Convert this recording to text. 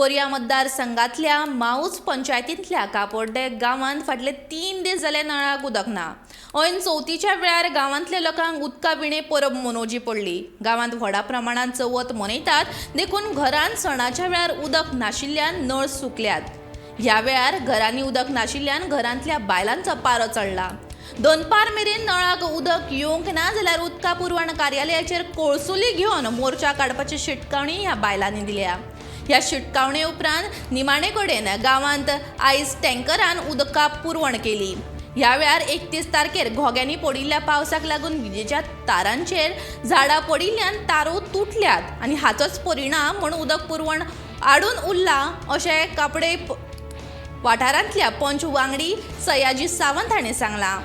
पर्या मतदारसंघातल्या माऊज पंचायतींतल्या कापोर्डे गांवांत फाटले 3 दीस जाले नळाक उदक ना. ऐन चवथीच्या वेळार गांवांतल्या लोकांक उदका विणे परब मनोवची पडली. गांवांत व्हडा प्रमाणात चवथ मनयतात देखून घरांत सणाच्या वेळार उदक नाशिल्ल्यान नळ सुकल्यात. ह्या वेळार घरांनी उदक नाशिल्ल्यान घरांतल्या बायलांचो पारो चडला. दनपार मेरेन नळाक उदक येवंक ना जाल्यार उदका पुरवण कार्यालयाचेर कोळसुली घेवन मोर्चा काडपाची शिटकावणी ह्या बायलांनी दिल्या. ह्या शिटकावणे उपरांत निमाणे कडेन गांवांत आयज टँकरान उदका पुरवण केली. ह्या वेळार 31 तारखेर घोग्यांनी पडिल्ल्या पावसाक लागून विजेच्या तारांचेर झाडां पडिल्ल्यान तारो तुटल्यात आनी हाचोच परिणाम म्हूण उदक पुरवण आडून उरला अशें कापडे वाठारांतल्या पंच वांगडी सयाजी सावंत हाणें सांगलां.